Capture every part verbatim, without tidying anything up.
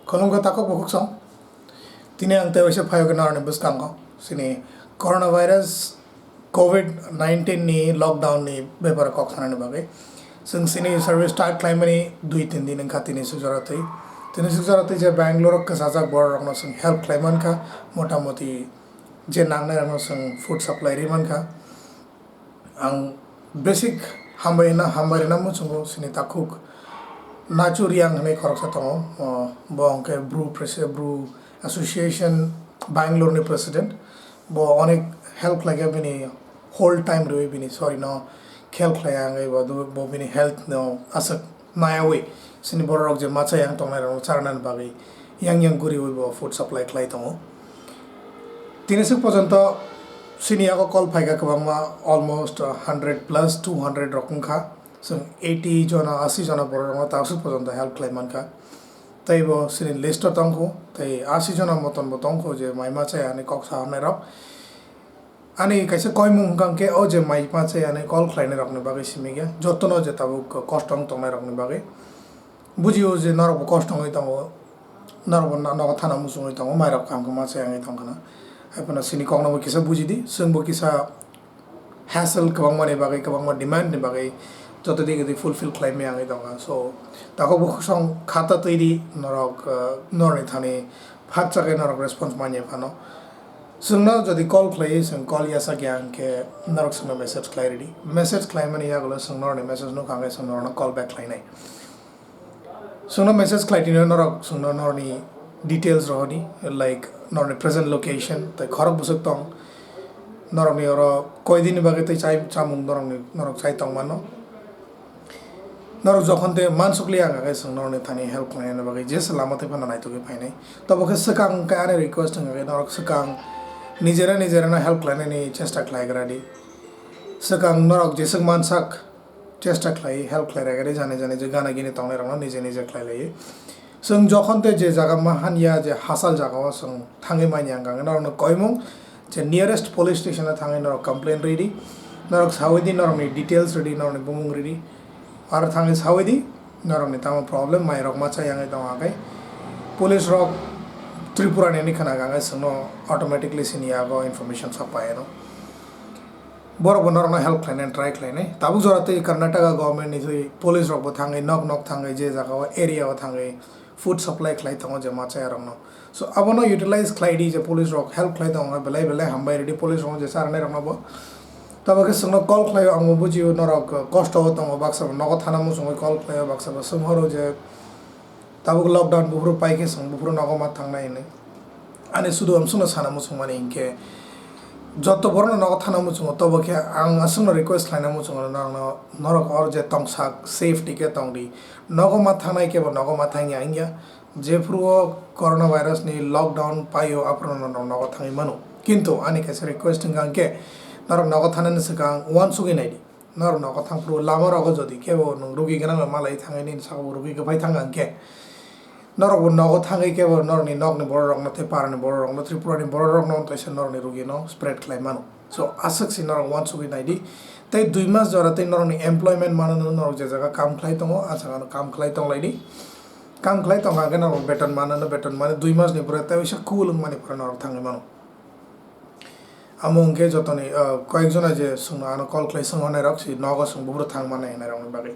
Khulumkha takhuk bukhuk song. Tini ang tei waisa phaiwi norokni bwskango chini coronavirus covid nineteen ni lockdown ni beparo kok sanani bagwi. Chwng chini service start khlaimani dui tin din wngkha tini suk jora twi. Tini suk jora twi je Bangalore o kwchajak borok rokno chwng help khlai mankha, motamoti je nangnai rokno chwng food supply ri mankha. Ang basic hambai na, hambai rwna muchungo chini takhuk Nachu Riang hinwi khoroksa tongo. O, bo hwnkhe Bru Presi-, Bru Association Bangalore ni president. Bo onek help khlaikha bini whole time rwi bini sorry no khel khlaiya wngwi bo, bo bini health no aswk nayawi chini borok rok je machai yang tongnai rok charnani bagwi yang yang guriwi bo food supply khlai tongo. Tini swk porjonto chini yago call phaikha kwbangma, almost hundred plus two hundred rok wngkha. Chwng eighty jona, asi jona borok rokno ta swk porjonto help khlai mankha. Tei bo chini list o tongkho, tei asi jona moton bo tongkho je mai machai ani kok sa hwnai rok. Ani kaisa koimung hwnkha khe o je mai machai ani call khlainai rokni bagwi simi khe jotono je tabuk kosto wng tongnai rokni bagwi. Bujio je norokbo kosto wngwi tongo, norokbo no-, nogo thana muchungwi tongo, mairok kaham khe machai wngwi tongkha na. Haiphano chini kokno bo kisa bujidi, chwngbo kisa hassle kwbangmani bagwi, kwbangma demand ni bagwi joto digi di fulfill khlai maya wngwi tongkha. So, takhuk bukhuk song khata twi di norok, uh, norokni thani phak chakhai norok response manya phano. Chwngno jodi call khlaiwi chwng call yasakya hwnkhe norok chwngno message khlai ridi. Message khlaimani yagulo chwng norokni message nukha hwnkhe chwng norokno call back khlainai. Chwngno message khlai tini norok chwngno norokni details rohordi, like norokni present location, tei khorok bwswk tong, norokni oro koi dini bagwi tei chai chamung norokni, norok chai tong mano. Norok jokhon tei mansukliya wngkha khe chwng norokni thani help khlainani bagwi jesa lama tei phano naitugwi phainai. Tobo khe swkang khe ani request wngkha khe norok swkang nijera nijerano help khlainani chesta khlaigradi. Swkang norok jeswk mansak chesta khlai, help khlai rwgwi jani jani je gana gini tongnai rokno nije nije khlai lai. Chwng jokhon tei je jaga ma hanya je hachal jaga o chwng thangwi manya wngkha khe norokno koimung je nearest police station o thangwi norok complain ridi, norok sawi di norokni details ridi, norokni bumung ridi, aro thangwi sawi di norokni tamo problem mai rok ma chayangwi tongo hwnkhe police rok Tripura ni hwnwi khna kha hwnkhe chwngno automatically sini yago information sok pai ano. Borok bo norokno help khlainai, try khlainai. Tabuk jora tei Karnataka government ni thwi police rok bo thangwi nok nok thangwi je jaga o area o thangwi food supply khlai tongo je machaya rokno. So abono utilize khlai di je police rok help khlai tongo belai belai hambai ridi police rok je charnai rokno bo. Tabuk khe chwngno call khlaio, ang bo bujio norok kosto o tongo, baksa bo nogo thana muchungwi call khlaio, baksa bo swnghoro je Tabuk lockdown buphuru pai khe chwng buphuru nogo ma thangnai hinwi. Ani sudu amsukno sana muchungmani hinkhe joto borokno nogo thana muchungo, tobo khe ang aswkno request khlaina muchungo norokno, norok or je tongsak safety khe tongdi. Nogo ma thangnai kebo nogo ma thangya wngya. Jephuru o coronavirus ni lockdown paio aphuru no norok nogo thangwi mano. Kintu ani kaisa request wngkha hinkhe norok nogo thanani swkang uansugwi naidi. Norok nogo thang phuru lama rogo jodi kebo nwng rugi gwnang bai malai thangwi nini saka bo rugi kwphai thang kha hwnkhe, norok bo nogo thangwi kebo norokni nokni borok rokno tei parani borok rokno, Tripura ni borok rokno tei se norokni rugi no spread khlai mano. So aswk se norok uansugwi nai di. Tei dui mas jora tei norokni employment mano, norok je jaga kam khlai tongo, a jaga no kam khlai tong lai di. Kam khlai tong kha hwnkhe norok beton mano, beton mani dui mas ni pore tei waisa cool wng mani pore norok thangwi mano. Amo hwnkhe jotoni, ah, koyekjona je chwngno ano call khlai swnghornairok si nogo chwng buphuru thang mannai hwnairokni bagwi.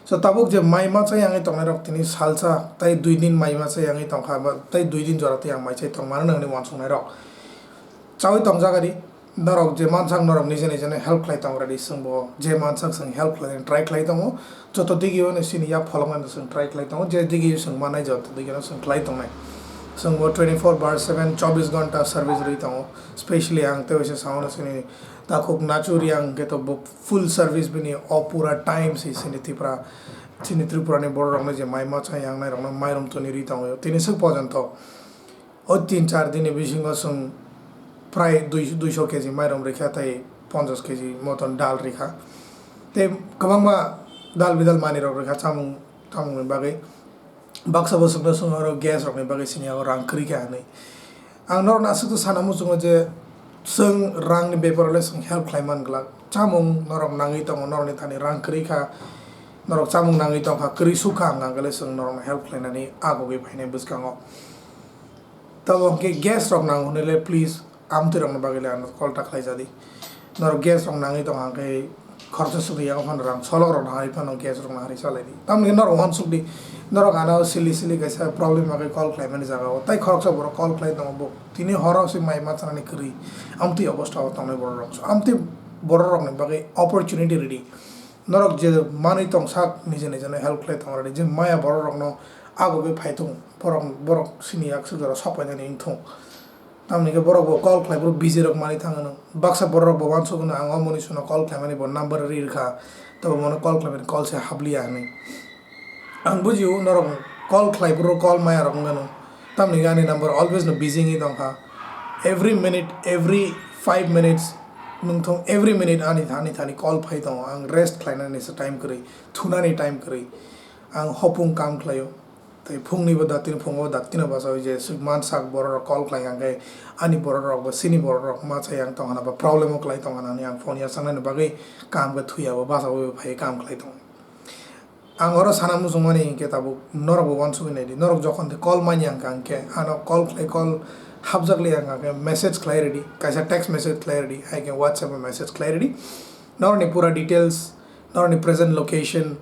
So tabuk je mai machai yangwi tongnairok tini salsa tei dui din mai machai yangwi tongkha ba tei dui din jora tei ang mai chai tongmano hwnwi uansuknairok chaui tongjak ari. Norok je mansak norok nije nije no help khlai tong ready, chwngbo je mansak chwng help khlai try khlai tongo. Joto digi o no chini yak pholoknani chwng try khlai tongo, je digi o chwng mannai joto digi o no chwng khlai tongnai. Chwng bo twenty four bar seven, chobbish ghonta service rwi tongo. Specially ang tei waisa sao no chini takhuk Nachu Riang hwnkhe to bo full service bini o pura time se chini Tripura, chini Tripura ni borok rok no je mai machai yangnai rok no mairum toni rwi tongo. Tini swk porjonto O tin char dini bisingo chwng prai dui, duiso keji mairum rikha tei ponchas keji moton dal rikha. Tei kwbangma dal bidal manwi rok rikha chamung, chamungni bagwi. Baksa bo chwngno chwng oro gas rokni bagwi sini yago rang kwrwi kha hinwi. Ang norokno aswk sana muchungo je chwng rangni beparo le chwng help khlai man glak. Chamung norok nangwi tongo, norokni thani rang kwrwi kha. Norok chamung nangwi tongkha, kwrwi sukha hwnkha hwnkhe le chwng norokno help khlainani agogwi phainai bwskango. Tamo hwnkhe gas rok nango hwnwi le please amtwi rokni bagwi le ano call ta khlaijadi. Norok gas rok nangwi tongkha hwnkhe khoroksa swkni yago phano rang solok rok nahari phano gas rok nahari chalaidi. Tamoni norok uansukdi, norok ano sili sili kaisa problem bagwi call khlaimani jagao tei khoroksa borok call khlai tongo bo tini horo se mai ma chanani kwrwi amtwi obostha o tongnai borok rok. So amtwi borok rokni bagwi opportunity ridi. Norok je manwi tong sak nije nije no help khlai tong radi, je maya borok rok no agogwi phai thung, borok, borok sini yak swk jora sok painani wng thung. Tamoni khe borok bo call khlai, borok busy rok manwi thang hwno. Baksa borok rok bo uansuk hwno ang o mwnwi songno call khlaimani bo number ri rwkha, tei bo mono call khlaimani call se hap liya hwnwi. Ang bujio norok call khlai, borok call maya rok wng mano. Tamni ani number always no busy wngwi tongkha. Every minute, every five minutes, nwng thung every minute ani thani thani call phai tongo. Ang rest khlainani se time kwrwi, thunani time kwrwi. Ang hopung kam khlaio. Tei phungni bo datino, phungo datino bachawi je swk mansak borok rok call khlai hwnkhe ani borok rok bo sini borok rok machai ang tongna ba problem o khlai tongna hinwi ang phone yachaknani bagwi kaham khe thuya bo bachawi bo phai kam khlai tongo. Ang oro sana muchungmani hinkhe tabuk norok bo uansugwi naidi, norok jokhon tei call manya hwnkha hinkhe ano call khlai, call hapjakli hwnkha hinkhe message khlai rwdi, kaisa text message khlai rwdi, hai khe WhatsApp o message khlai rwdi. Norokni pura details, norokni present location,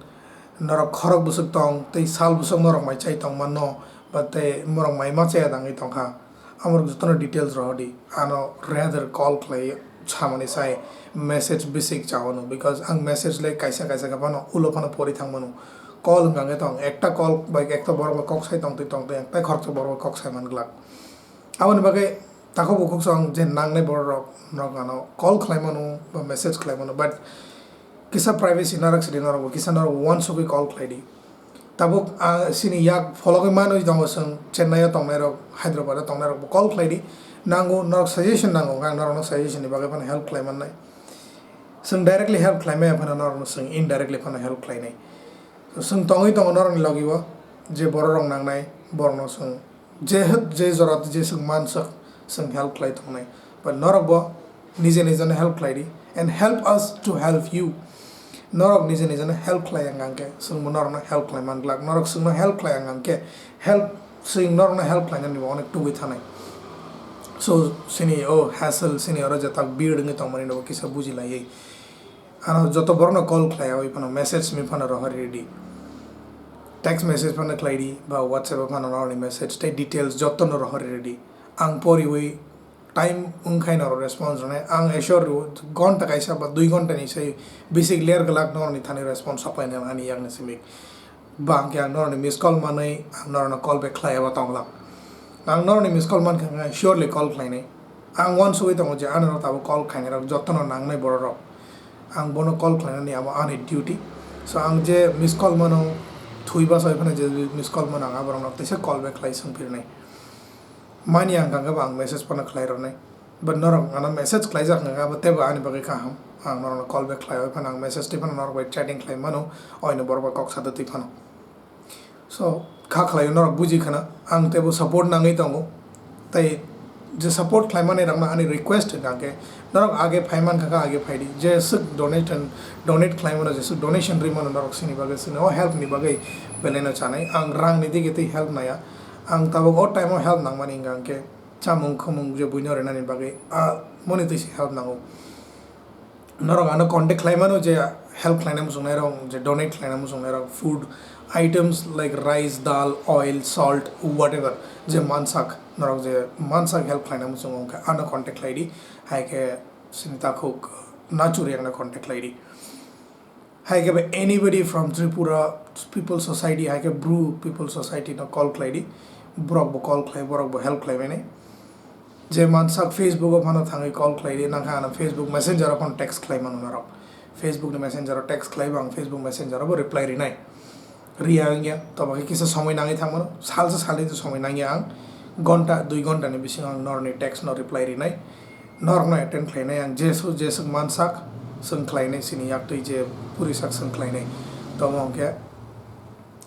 norok khorok bwswk tong tei sal bwswk norok mai chai tong mano ba tei norok mai ma chaya tangwi tongkha. Amorok jotono details rohordi, ano rather call khlai samani sai message bisi chao no, because ang message le kaisa kaisa khe phano ulo phano pori thang mano. Call wngkha khe tong ekta call bai ekta borok bai kok sai tong twi tong twi ang tai khoroksa borok bai kok sai man glak. Aboni bagwi takhuk bukhuk song je nangnai borok rok norok ano call khlai mano ba message khlai mano, but kisa privacy narwk sidi norok bo kisa norok bo uansugwi call khlai di. Tabuk, ah, sini yak phologwi manwi tongo chwng Chennai o tongnai rok, Hyderabad o tongnai rok bo call khlai di. Nango norok suggestion nango, ang norok no suggestion ni bagwi phano help khlai mannai. Chwng directly help khlai maya phano norok no chwng indirectly phano help khlai nai. Chwng tongwi tongo norok ni logi o je borok rok nangnai borok no chwng je, je jora je chwng manswk chwng help khlai tongnai. But norok bo nije nije no help khlai di and help us to help you. Norok nije nije no help khlai ang ang khe chwng bo norok no help khlai man glak. Norok chwng no help khlai ang ang khe help, chwng norok no help khlai nani bo onek tubui thanai. So sini o hassle, sini oro je tak bir wngwi tongmani no bo kisa buji laiwi. Ano joto borok no call khlai oi phano message mi phano rohor ridi. Text message phano khlai di ba WhatsApp o phano norok ni message tei details joto no rohor ridi. Ang poriwi time wngkhai norok response rwnai. Ang assure rw gonta kaisa ba dui gonta ni sai bisi ler glak norok ni thani response sapai nang ani yak ni simi. Ba hwnkhe ang norok ni miss call manwi ang norok no call back khlai abo tonglam. Ang norok ni miss call mankha hwnkhe surely call khlainai. Ang uansugwi tongo je ano norok tabuk call khlainai rok joto no nangnai borok rok. Ang bono call khlainani abo ani duty. So ang je miss call mano thwi basa phano je miss call mano ang aborok no teisa call back khlai swng phirinai. Mani ang kangkhe bo ang message phano khlai rwnai. But norok ano message khlaijak hwnkhe abo teibo ani bagwi kaham. Ang norokno call back khlaiwi phano ang message twi phano norok bai chatting khlai mano, oino borok bai kok sadwtwi phano. So kha khlaio norok buji khna, ang teibo support nangwi tongo. Tei je support khlai mani rokno ani request hwnkha khe norok age phai mankha khe age phai di. Je swk donation, donate khlai mano, je swk donation ri mano norok sini bagwi, sini o help ni bagwi belai no chanai. Ang rang ni dige tei help naya. Ang tabuk o time o help nangmani hwnkha khe chamung khumung je buino rinani bagwi, ah, moni twi se help nango. Norok ano contact khlai mano je help khlaina muchungnai rok, je donate khlaina muchungnai rok, food items like rice, dal, oil, salt, whatever, je mansak, norok je mansak help khlaina muchungo, hwnkhe ano contact khlai di, hai khe sini takhuk Nachuri ano contact khlai di. Hai khe ba anybody from Tripura People Society, hai khe Bru People Society no call khlai di, borok bo call khlai, borok bo help khlai mani. Je mansak Facebook o phano thangwi call khlai di, nangkha ano Facebook Messenger o phano text khlai mano norok. Facebook ni Messenger o text khlai bo ang Facebook Messenger o bo reply rinai. Riya wngya, tobo khe kisa somoi nangwi thang mano, salsa salnwi to somoi nangya ang, gonta dui gonta ni bisingo ang norokni text no reply rinai. Norokno attend khlainai ang, jeswk jeswk mansak swng khlainai, sini yaktwi je purisak swng khlainai. Tomo hwnkhe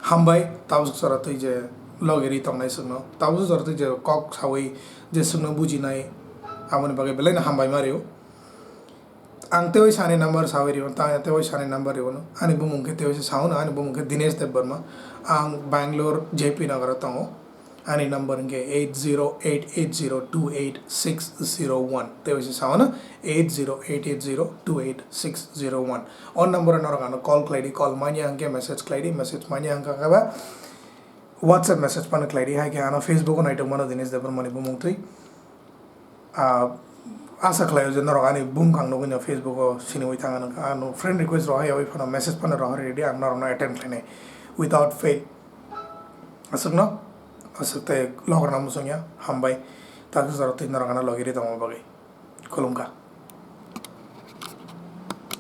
hambai, tabuk jora twi je logi ri tongnai swngno, tabuk jora twi je kok sawi je swngno bujinai, aboni bagwi belai no hambai ma rio. Ang tewi sani number sawi ribo, tang tewi sani number ribo no. Ani bumung khe tewi se sawi no, ani bumung khe Dinesh Debbarma. Ang Bangalore J P Nagar o tongo. Ani number hwnkhe eight zero eight eight zero two eight six zero one. Tewi se sawi no eight zero eight eight zero two eight six zero one. O number o norok ano call khlai di, call manya hwnkhe message khlai di, message manya hwnkha khe ba WhatsApp message phano khlai di, hai khe ano Facebook o naitokmano Dinesh Debbarmani bumung twi. Ah, asa khlaio je norok ani bumung nugwi no Facebook o siniwi thang, ano, ano friend request rohorwi phano message phano rohorwi di, ang norokno attend khlainai without fail. Aswkno, aswk tei logarna muchungya, hambai. Taksa jora twi norok ano logi ri tongma bagwi. Khulumkha.